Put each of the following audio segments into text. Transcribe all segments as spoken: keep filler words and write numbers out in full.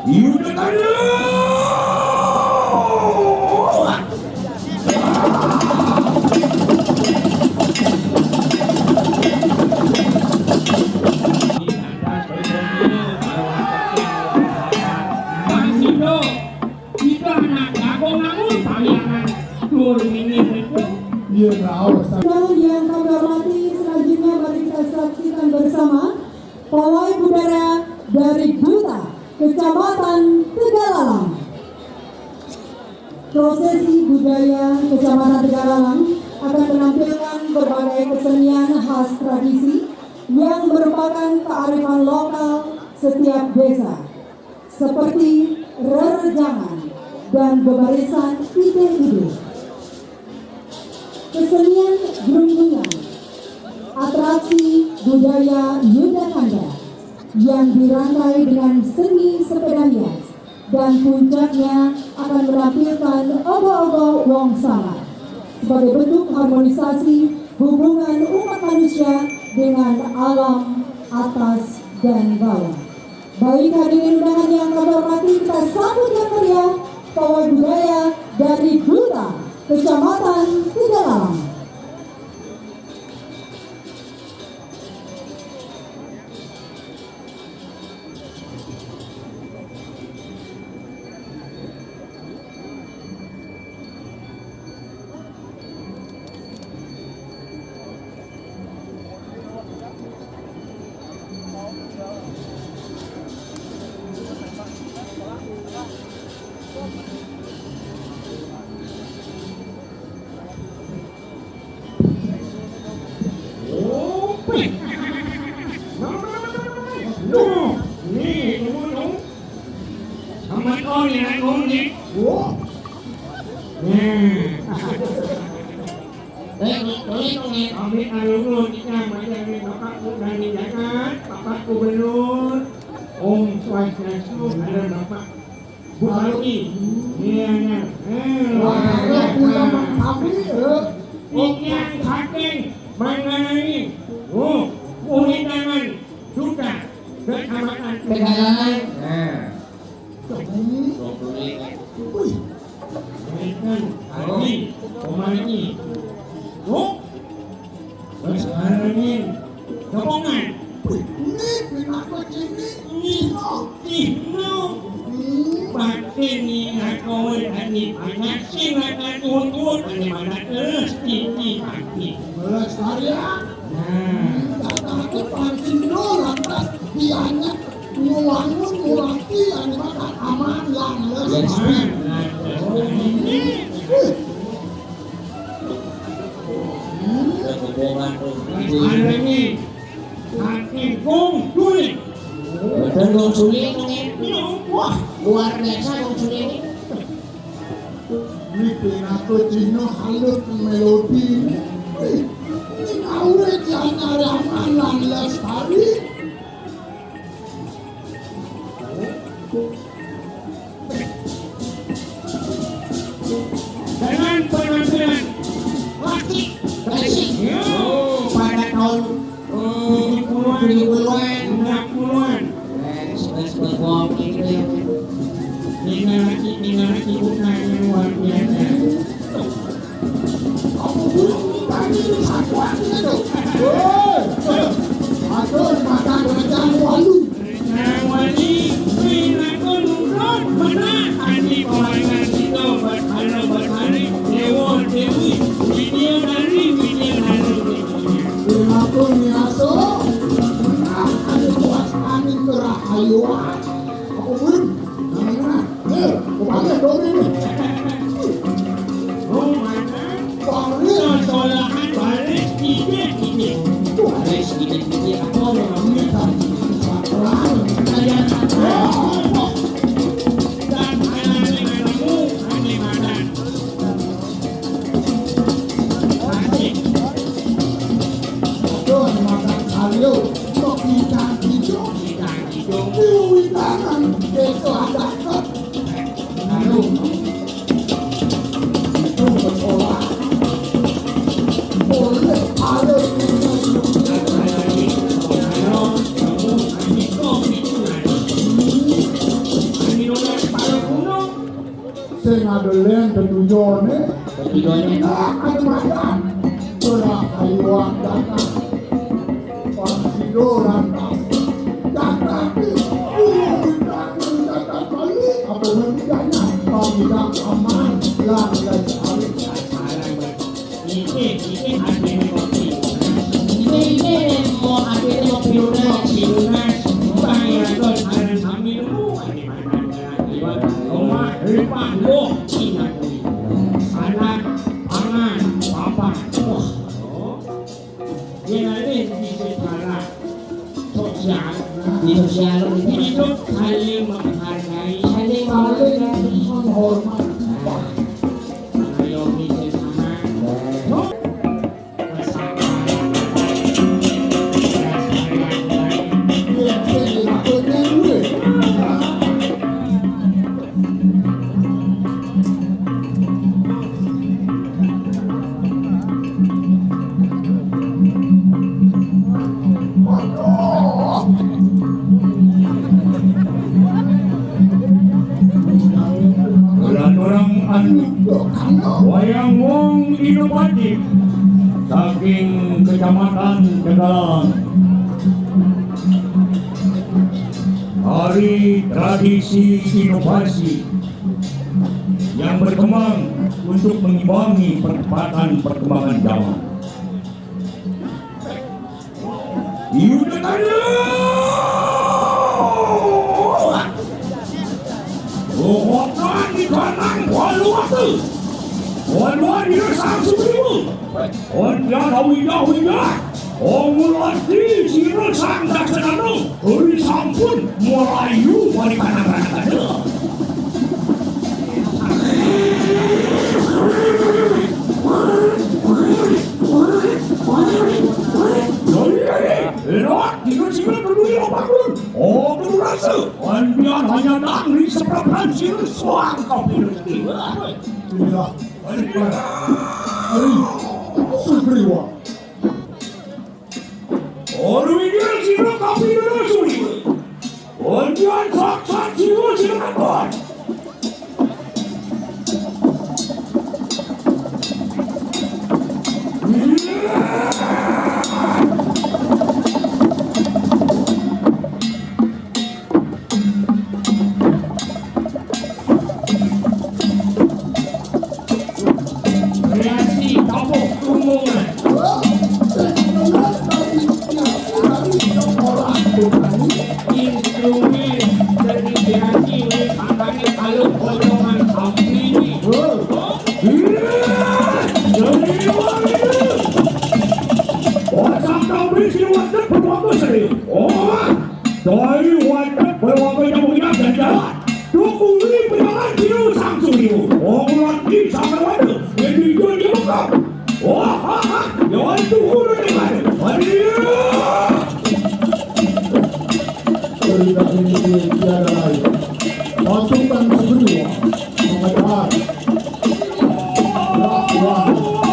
Yudhakanda! Kita anak jago namun paliangan tur minim itu. Iya, raos. Dan yang kami hormati, selanjutnya mari kita saksikan bersama pawai budaya dari Duta Kecamatan Tegalalang. Prosesi budaya Kecamatan Tegalalang akan menampilkan berbagai kesenian khas tradisi yang merupakan kearifan lokal setiap desa, seperti rerejangan dan bebarisan ide-ide. Kesenian Gerunggungan, atraksi budaya Yudhakanda yang dirangkai dengan seni sepeda hias, dan puncaknya akan menampilkan ogoh-ogoh Wong Salar sebagai bentuk harmonisasi hubungan umat manusia dengan alam atas dan bawah. Baik, hadirin undangan yang kami hormati, kita sambut yang meriah pawai budaya dari Duta Kecamatan Tegalalang. Duh, nih, tunggu dong. Amat on ya, on nih. Wah. Nah. Eh, tulis dong nih. Kami alumni kita macam nih, Bapak Gubernur, Bapak Gubernur. Om Swastiastu, ada Bapak Bupati. Iya, iya. Eh, wah, ada pulang kami, eh. Ikan saking Manganani. Oh, undangan Duta Kecamatan Tegalalang. Nah. Dua puluh lima. Wih. Mekan, Adi, Komani. Oh. Terus Armin. Kepongan. Wih, ini pinaka sini. Ini. Ih, no. Hmm. Batin ni nak kau tadi banyak sing nak tuntut. Ada mana terus tinggi mati. Melestarian. Nah. Datang ke Pancino lantas dianya ngewangun ngulati anu bakal aman lan les. Yes. Aman. Oh, ini. Wih. Hmm. Ada kebohongan tuh. Ada nih. Saking Gong Suling. Betul, Gong Suling, nih. Wah, luar biasa Gong Suling ini. Ini pinaka Cina halut melodi. Wih, ini ngawé nyari aman lan lestari. Dengan penampilan klasik, klasik. Yo, pada tahun tujuh puluhan, tujuh puluhan, enam puluhan. Eh, suka-suka bohong gitu ya. Tinggal lagi, tinggal lagi, bukan yang luar biasa. Apa burung tadi itu satuan gitu? Hei, hei. Aduh, makan rencang walu. Rencang wali, pinakun urut, mana? Adi pawangan kita, buat halo, buat hari, dewa, dewi, video dari, video lalu, videonya. Pinakun miaso, mana? Ada buat angin kerah ayuan. Apa burung? Nah, nah, nah. Nih, kepada dong ini. Rumana, balik. Sekolahan balik, ide, ide. Balik, ide, ide. Apa yang kami tadi? Sakral. Kayak apa? Dan anak-anak kamu, anak-anak. Asik. Aduh, makan sayur. Kok kita gitu? Kita gitu. Diwitangan, besok ada. Aduh. Sing ada lén tetujoné. Tetujoné? Nah, kacamatan. Sudah ayo datang. Pas sido lantas. Datang nih. Datang, datang balik. Apa bedanya? Kami dah aman. Lah, lah, sekali. Nitih, nitih adéné Bang Pi. Nitih, nitih, mau adéné Bang Pi Lunas. Bang Pi Lunas. Bang Iraton, aran sami nemu. Adé mana, adé mana? Iwak, rumah, rumah, loh, ingat kuwi. Anak, pangan, papan. Wah. Yén ané bisa salah. Sosial. Di sosial. Hidup saling menghargai. Saling menghargai. Menghormati. Nah, ayo, bisa sama. Bulan orang anu, wayang wong inovatif saking Kecamatan Tegalang. Hari tradisi inovasi yang berkembang untuk mengimbangi percepatan perkembangan zaman. Ieu tadi. Rohotan di kanan walu waktu. Walu di sang suku. Anja dawi dawi ya. Omulati sira sang daksanana. Uri sampun melayu wali kanan-kanan. Lewat dina sira peduli apapun. Oh, berasa. Andian hanya nang di seberang sira suang kau pilih. Iya. Ari Sugriwa. Orwinil sira kapindhara suwi. Ondian saksat jiwa sira katon. Kreasi Kampung Kumbungan. Instrumen dari kreasi oleh Angkani Kalung Potongan Sampini. Dari luar itu. Bocah kau beri siluan dan berfokus serius. Oh, dari wadah berwarna yang punya dan jalan. Dukung ini pejalan jiru sang suriu. Omongan di sana wadah. Yang di dunia buka. Wah, ha, ha. Yang itu guru di mana? Hadir. Cerita ini tiada lain. Pasukan Sugriwa mengejar. Rakyat.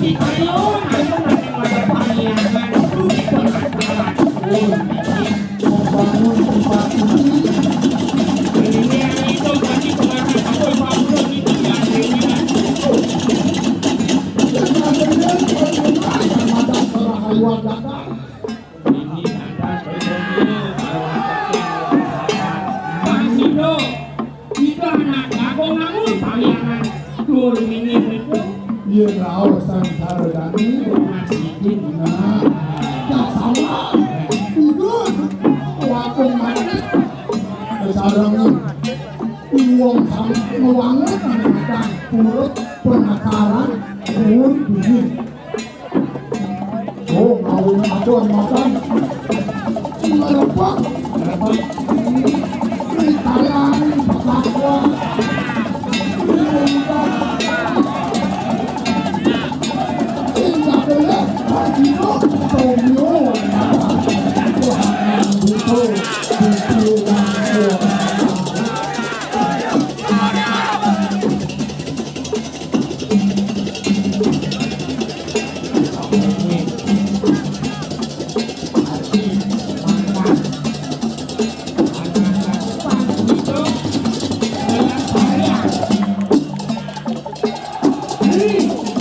Ayo, ayo, ayo, ayo, Parhyangan. Membangun tempat suci. Ini yang itu tadi pengantin aku, Pak Guru, ini tidak ada ini, kan? Ini ada, Pak Guru. Pak Sido. Ida anak jago ngangun Parhyangan. Dur mingin niku. Yen raos sang saredani. Nah, siji. Nah, tak salah. Ibu, wakung mati. Sareng iwong sang ngewangun anak pura penataran pun bini. Oh, kawin aku makan. Merebak. Merebak. Di tangan bertakwa. Indah belas. Haji Nur. Tomio. Tuhan yang butuh. Butuh.